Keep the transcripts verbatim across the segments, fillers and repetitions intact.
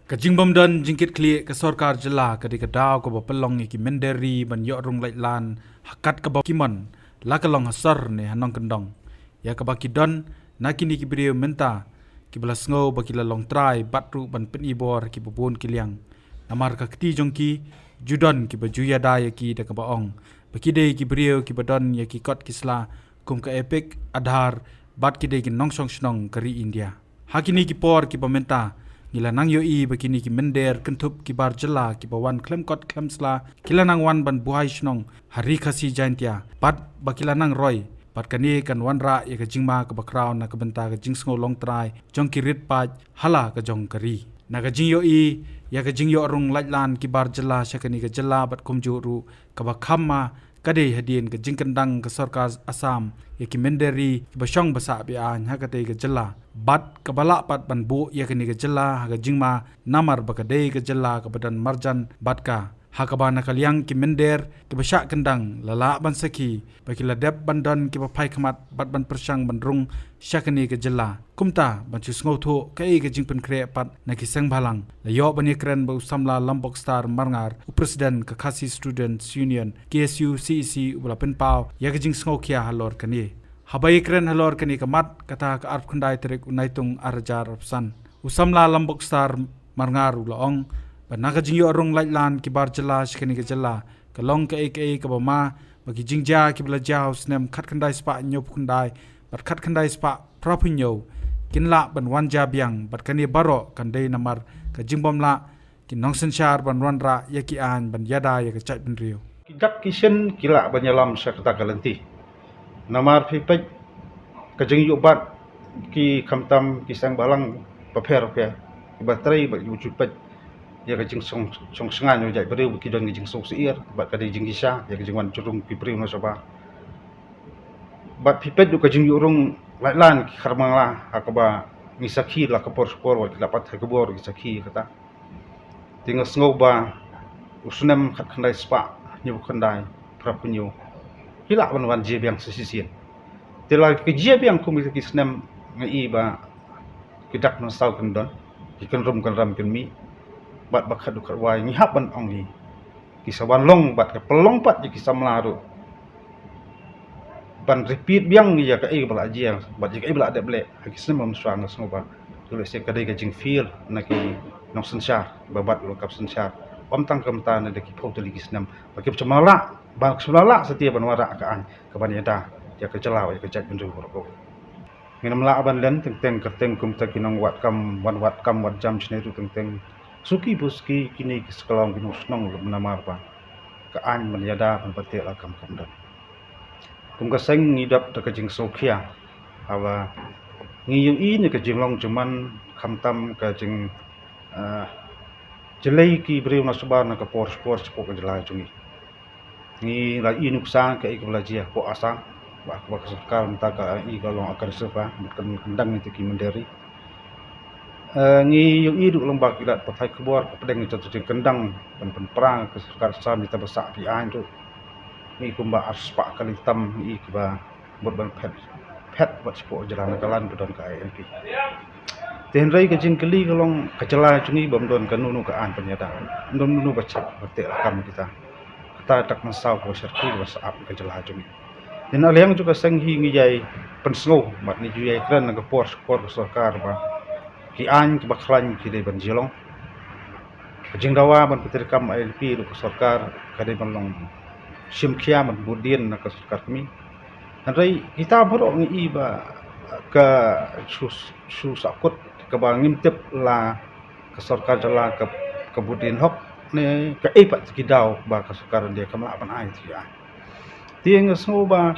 Ka jingbym don jingkitkhlieh ka sorkar jylla ka dei ka daw kaba pynlong ïa ki mynder ri ban ïoh rung laitlan ha kat kaba ki mon, la ka long ha sor ne ha nongkyndong. Ïa kaba ki don na kine ki briew mynta kiba la sngew ba ki la long trai bad ruh ban pynibor kiba bun ki liang. Namar ka kti jong ki ju don kiba ju ïada ïa ki da kaba ong ba ki dei ki briew kiba don ïa ki kot ki sla kum ka EPIC, Aadhaar bad ki dei ki nongshong shnong ka ri India. Ha kine ki por kiba mynta ngi la nang ïohi ba kine ki mynder kynthup ki bar jylla kiba wan khlem kot khlem sla ki la nang wan ban buhai shnong ha ri Khasi Jaintia bad ba ki la nang roi bad kane kan wanrah ïa ka jingma kaba khraw na ka bynta ka jingsngew long trai jong ki rit paid ha la ka jong ka ri. Na ka jingïohi ïa ka jingïoh rung laitlan ki bar jylla sha kane ka jylla bad kumjuh ruh kaba kham ma ka dei hadien ka jingkyndang ka sorkar Assam ïa ki mynder ri kiba shong ba sah be-aiñ ha katei ka jylla bad kaba lah pat ban buh ïa kane ka jylla ha ka jingma namar ba ka dei ka jylla kaba don marjan bad ka ha kaba na ka liang ki mynder kiba shah kyndang la lah ban sakhi ba ki la dep ban don kiba phai khmat bad ban pyrshang ban rung sha kane ka jylla. Kumta ban shu sngewthuh kaei ka jingpynkhreh pat na ki seng bhalang, la ïoh ban ïakren bad u samla Lambokstar Marngar, u president ka Khasi Students Union, KSU CEC, uba la pynpaw ïa ka jingsngewkhia halor kane. Haba ïakren halor kane ka mat kata ka arphew khyndai tarik u Naitung arhajar arphew san, u samla Lambokstar Marngar u la ong ba na ka jingïoh rung laitlan ki bar jylla sha kane ka jylla ka long kaei kaei kaba ma ba ki jingjia kiba la jia ha u snem khatkhyndai spah hynñiewphew khyndai bad khatkhyndai spah phraphew hynñiew kin lah ban wan jia biang bad kane baroh kan dei namar ka jingbym lah ki nongsynshar ban wanrah ïa ki aiñ ban ïada ïa ka jaitbynriew. Ki dak ki shin ki lah ban ïalam sha kata ka lynti. Namar phi peit ka jingïoh bat ki khamtam ki seng bhalang bapher bapher kiba trei bad kiba ju peit ïa ka jingsong song sngaiñ u jaitbynriew ba ki don ka jingsngewsyier bad ka dei jingshisha ïa ka jingwan jrong ki briew na shabar. Bad phi peit ruh ka jingïoh rung laitlan ki kharmangla ha kaba ngi sakhi la ka por shapor wat ki la pat ha ka bor ki sakhi kata. Te nga sngew ba u snem khatkhyndai spah hynñiewphew khyndai phraphew hynñiew ki lah ban wan jia biang sa shisien. Te la ki jia biang kum ki snem nga i ba ki dak nongsaw kin don, ki kynrum kynram kin mih. Bad ba khatduh khatwai ngi hap ban ong hi ki sa wan long bad ka pynlong pat ïa ki samla ruh ban repeat biang ïa kaei ba la jia bad ïa kaei ba la dep leh ha ki snem bamshuwa. Nga sngew ba tu lehse ka dei ka jingfail na ki nongsynshar ba bat u la kap synshar, ym tang kumta na da ki phew tylli ki snem ba kim shym la lah, ba kim shym la lah satia ban wanrah ka aiñ kaban ïada ïa ka jylla ïa ka jaitbynriew baroh kawei. Ngin ym lah ban len teng teng kyrteng kumta ki nongwad kam, wan wad kam wad jam shane ruh teng teng. Suki ba suki kine ki sklang ki nongshnong ruh namar ba ka aiñ ban ïada ban pynteh la kam kam don. Kum ka seng ngi dap da ka jingsngewkhia haba ngi ïohi ne ka jinglong jingman khamtam ka jing, ah, jlei ki briew na shabar na ka por shapor shapoh ka jylla jong ngi. Ngi la i nuksa kaei kaba la jia hapoh Assam ba ka sorkar mynta ka i ka long aggressive ba kan kyndang ïa ki mynder ri. Eh, ngi ïohi ruh lyngba ki lad pathai khubor ka pdeng ïa ka jingkyndang ban pynpra ka sorkar Assam ïa kaba sah be-aiñ ruh. Ngi kumba arspah kali tam ngi i kiba mut ban phet phet bad shapoh jylla na ka liang ba don ka ILP. Te hynrei ka jingkylli ka long ka jylla jong ngi bym don kano kano ka aiñ pynïada, ym don kano kano ba check ban teh lakam kita. Kata dak mynsaw kaba syrkhei kaba sah ap ka jylla jong ngi. Te na liang jong ka seng hi ngi ïai pynsngew bad ngi ju ïai kren na ka por shapor ka sorkar ba ki aiñ kiba khlaiñ ki dei ban jia long. Ka jingdawa ban pyntreikam ILP ruh ka sorkar ka dei ban long shim khia ban bud dien na ka sorkar kmie. Hynrei kita baroh ngi i ba ka shu shu sahkut kaba ngim tip la ka sorkar jylla ka ka bud dien hok ne kaei pat ki daw ba ka sorkar India kam lah ban ai ki ai. Te nga sngew ba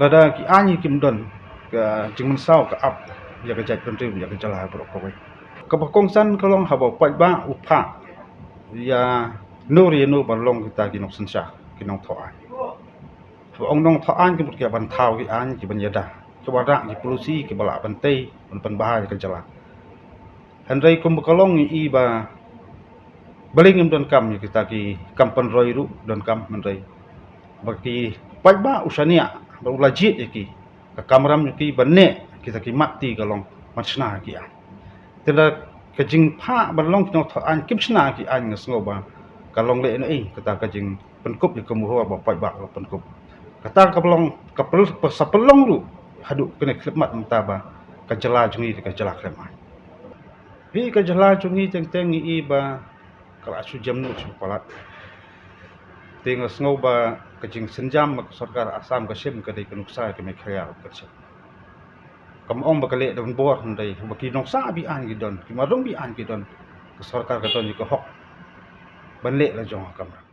lada ki aiñ kim don ka jingmynsaw ka ap ïa ka jaitbynriew ïa ka jylla baroh kawei. Kaba kongsan ka long haba u paidbah u phah ïa no re ïa no ban long kita ki nongsynshar ki nongthoh aiñ. Haba ong nongthoh aiñ ka mut ki ban thaw ki aiñ ki ban ïada ki ban rah ki polisi kiba lah ban tei ban pynbha ïa ka jylla. Hynrei kumba ka long ngi i ba balei ngim donkam ïa kita ki kam pynroi ruh donkam hynrei ba ki paidbah u shaniah ba u la jied ïa ki ka kamram ïa ki ban neh kita ki mat ti ka long ban shna ïa ki aiñ. Te lada Ka jingphah ban long ki nongthoh aiñ kim shna ki aiñ, nga sngew ba ka long lehnohei kata ka jingpynkup ïa ka mohor ba paidbah la pynkup. Kata ka long ka pyn-, sa pynlong ruh haduh kane ka khyllipmat mynta ba ka jylla jong ngi ka jylla khlem aiñ. Hi ka jylla jong ngi teng teng ngi i ba ka la shu jem nud shu palat. Te nga sngew ba ka jingsynjam ba ka sorkar Assam ka shim ka dei ka nuksa ka Meghalaya ka shim. Kam ong ba ka leh da ban bor, hynrei ba ki nongsa bi aiñ ki don, ki mardung bi aiñ ki don. Ka sorkar ka don ïa ka hok ban leh la jong ha kamram.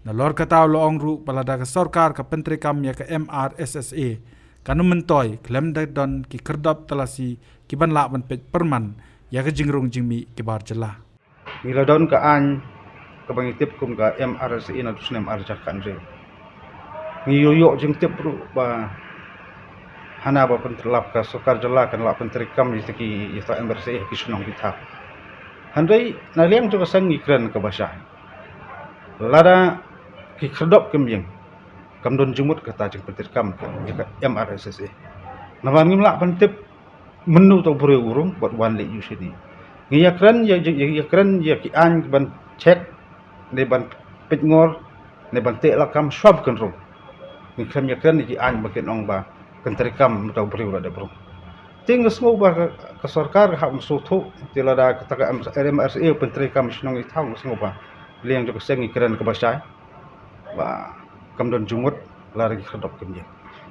Nalor kata u la ong ruh ba lada ka sorkar ka pyntreikam ïa ka M R S S A, kan ym myntoi khlem da don ki khyrdop talasi ki ban lah ban peit pyrman ïa ka jingrung jingmih ki bar jylla. Ngi la don ka aiñ kaba ngi tip kum ka M R S A naduh u snem ar hajar khathynriew. Ngi ïoh ïoh jingtip ruh ba hana ba pyntrei lap ka sorkar jylla kan lah pyntreikam ïa ki, ïa ka M R S A ha ki shnong ki thaw. Hynrei na liang jong ka seng ngi kren kaba shai. Lada ki khyrdop kim ïeng, kam don jingmut kata jingpyntreikam ïa ka M R S S A. Namar ngim lah ban tip mynno uta u briew u rung bad wan leh aïu shane. Ngi ïa kren ïa, ïa, ïa kren ïa ki aiñ ban check ne ban peitngor ne ban teh lakam shuwa ba kan rung. Ngi khlem ïa kren ïa ki aiñ ba kin ong ba kan treikam mynta u briew la dep rung. Te nga sngew ba ka, ka sorkar ka hap ban sngewthuh, te lada kata ka M R S A u pyntreikam shnong i thaw, nga sngew ba liang jong ka seng ngi kren kaba shai. Ba kam don jingmut lada ki khyrdop kim ïeng.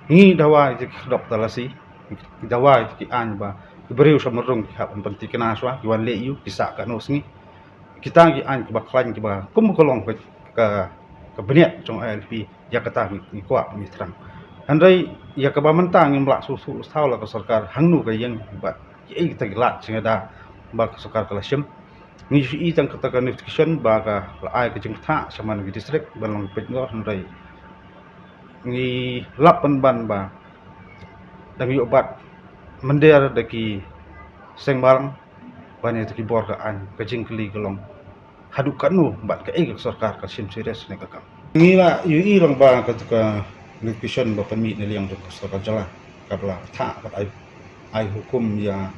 Ngi dawa ïa ki khyrdop talasi, ngi dawa ïa ki aiñ ba ki briew sha mardung ki hap ban pynthikna shuwa, ki wan leh aïu, ki sah katno sngi. Kita ki aiñ kiba khlaiñ kiba kum ka long ka, ka, ka bniat jong I L P, ïa kata ngi, ngi kwah ngi thrang. Hynrei ïa kaba mynta ngim lah shu shu thaw la ka sorkar hangno ka ïeng bad kiei kita ki lad jingada ba ka sorkar ka la shim. Ngi shu i tang kata ka notification ba ka la ai ka jingpyntha sha man ki district ban long peitngor, hynrei ngi lap pynban ba dang ïoh bat mynder da ki seng balang ban ïa ki bor ka aiñ. Ka jingkylli ka long haduh katno bad kaei ka sorkar ka shim serious ne ka kam. Ngi la ïohi lang ba kata ka notification ba pynmih na liang jong ka sorkar jylla ka la pynthah bad ai, ai hukum ïa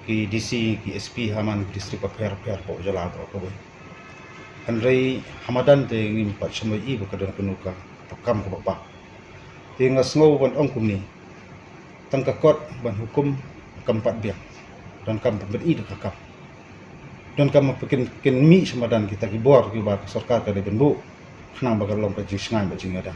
ki D C, ki S P ha man ki district bapher bapher hapoh jylla baroh kawei. Hynrei ha madan te ngim pat shym la ïohi ba ka don kano ka kam kaba bha. Te nga sngew ban ong kumne, tang ka kot ban hukum kam pat biang. Donkam ban pyni da ka kam. Donkam ba kin, kin mih sha madan kita ki bor kiba ka sorkar ka dei ban buh khnang ba ka long ka jingshngaiñ bad jingïada.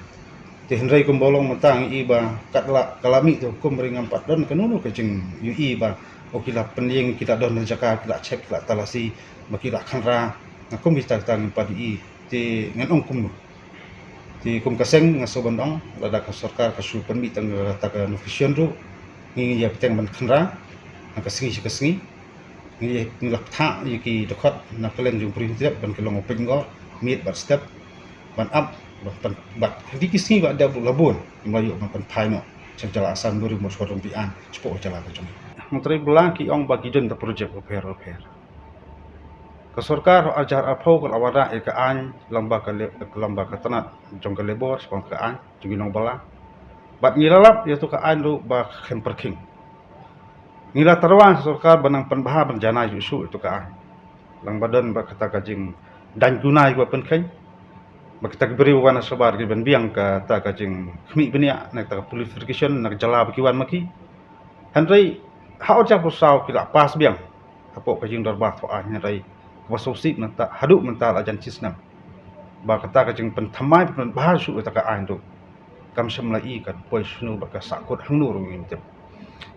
Te hynrei kumba long mynta ngi i ba kat la ka la mih te hukum, hynrei ngam pat don kano kano ka jingïohi ba o ki la pynïeng, ki la don ha jaka, ki la check, ki la talasi, ba ki la khynra. Nga kum kita kita ngim pat ïohi. Te ngan ong kumno? Te kum ka seng nga sngewbha ban ong, lada ka sorkar ka shu pynmih tang kata ka notification ruh, ngi ïa bteng ban khynra ha ka sngi sha ka sngi. Ngi, ngi la pynthah ïa ki dkhot na kylleng jong u Prime Minister ban ki long u peitngor miet bad step ban ap ban pyn-, bad ha ki sngi ba dep ruh la bun, ngim la ïoh ban pynphai noh sha ka jylla Assam, bad ruh mo sha ka rong biang shapoh ka jylla ka jong ngi. Mynta ba la ki ong ba ki don da project bapher bapher. Ka sorkar ha arhajar arphew ka la wanrah ïa ka aiñ lyngba ka le-, lyngba ka tnat jong ka labor shaphang ka aiñ jong ki nongbala. Bad ngi la lap ïa tu ka aiñ ruh ba khlem pyrkhing. Ngi la tyrwa ha sorkar ba nang pynbha ban janai shuh shuh ïa tu ka aiñ. Lyngba don ba kata ka jingdaiñ kuna ïa kiba pynkheiñ, ba kita ki briew wan ha shabar ki ban biang kata ka jingkhmih bniah na kata ka purification na ka jylla ba ki wan ma ki. Hynrei ha arhajar arphew saw ki la pass biang hapoh ka jingdorbar thoh aiñ, hynrei kaba sngewsih mynta haduh mynta la jan shisnem ba kata ka jingpynthymmai pynbha shuh kata ka aiñ ruh kam shym la i kan poi shano bad ka sahkut hangno ruh ngim tip.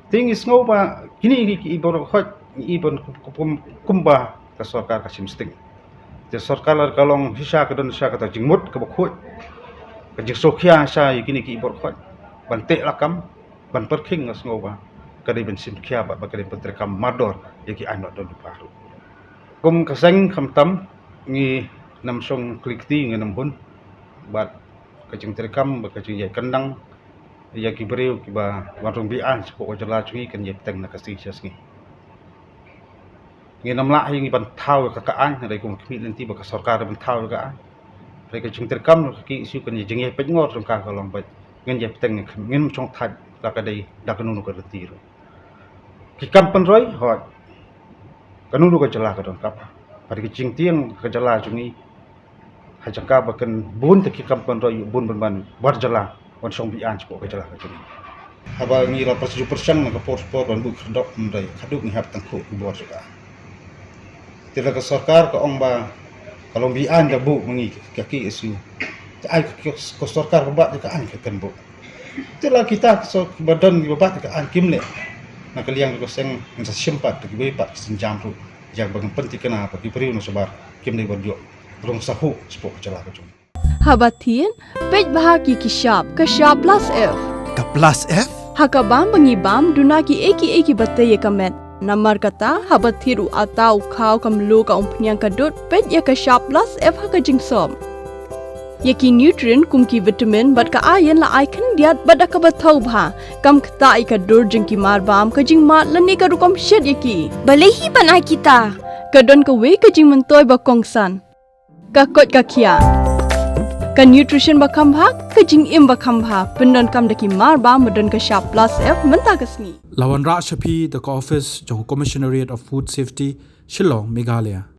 Te ngi sngew ba kine ki, ki i baroh khoit ngi i ban kum, kum, kumba ka sorkar ka shim sting. Te sorkar lada ka long shisha ka don shisha kata jingmut kaba khuid, ka jingsngewkhia shisha ïa kine ki i baroh khoit ban teh lakam, ban pyrkhing, nga sngew ba ka dei ban shim khia bad ba ka dei ban treikam mardor ïa ki aiñ ba don lypa ruh. Kum ka seng khamtam ngi nam shong kli kti, ngi nam hun bad ka jingtreikam bad ka jingïai kyndang ïa ki briew kiba wan rung biang shapoh ka jylla jong ngi kan ïai bteng na ka sngi sha sngi. Ngi nam lah hi ngi ban thaw ïa ka, ka aiñ, hynrei kum khmih lynti ba ka sorkar ban thaw ïa ka aiñ. Hynrei ka jingtreikam ka ki issue kan ïa jingïai peitngor jong ka ka long ba ngin ïai bteng, ngin ym shong thait la ka dei da kano kano ka lynti ruh. Ki kam pynroi, hooid. Kano kano ka jylla ka donkam. Bad ka jingtieng ka jylla jong ngi ha jaka ba kan bun te ki kam pynroi bun ban ban bar jylla wan shong beiñ shapoh ka jylla ka jong ngi. Haba ngi la pyrshang pyrshang na ka por por ban buh khyrdop, hynrei haduh ngi hap tang khuh ki bor jaka. Te la ka sorkar ka ong ba ka long beiñ da buh ma ngi ka K S U. Te ai ka, ka sorkar ba bat ka aiñ ka kan buh. Te la kita ka sor-, ba don ba bat ka aiñ kim leh. Na ka liang ka seng ngan sa shim pat ki bei pat ki sienjam ruh. Ïa ba ngan pynthikna ba ki briew na shabar kim dei ban ïoh rung sahuk shapoh ka jylla ka jong ngi. Haba thied, peit bha ki ki shap, ka shap plus F. Ka plus F? Ha ka bam ba ngi bam, duna ki ei ki ei kiba tei ïa ka met. Namar kata, haba thied u atta u khaw ka mluh ka umphniang ka dud, peit ïa ka shap plus F ha ka jingsop. Ïa ki nutrient kum ki vitamin bad ka iron la ai khyndiat bad da kaba thaw bha. Kam ktah ïa ka dur jong ki mar bam, ka jingmad lane ka rukom shet ïa ki. Balei hi ban ai kita? Ka don kawei ka jingmyntoi ba kongsan. Ka koit ka khiah. Ka nutrition ba kham bha, ka jingim ba kham bha. Pyndonkam da ki mar bam ba don ka shap plus F mynta ka sngi. La wanrah sha phi da ka office jong ka Commissionerate of Food Safety, Shillong, Meghalaya.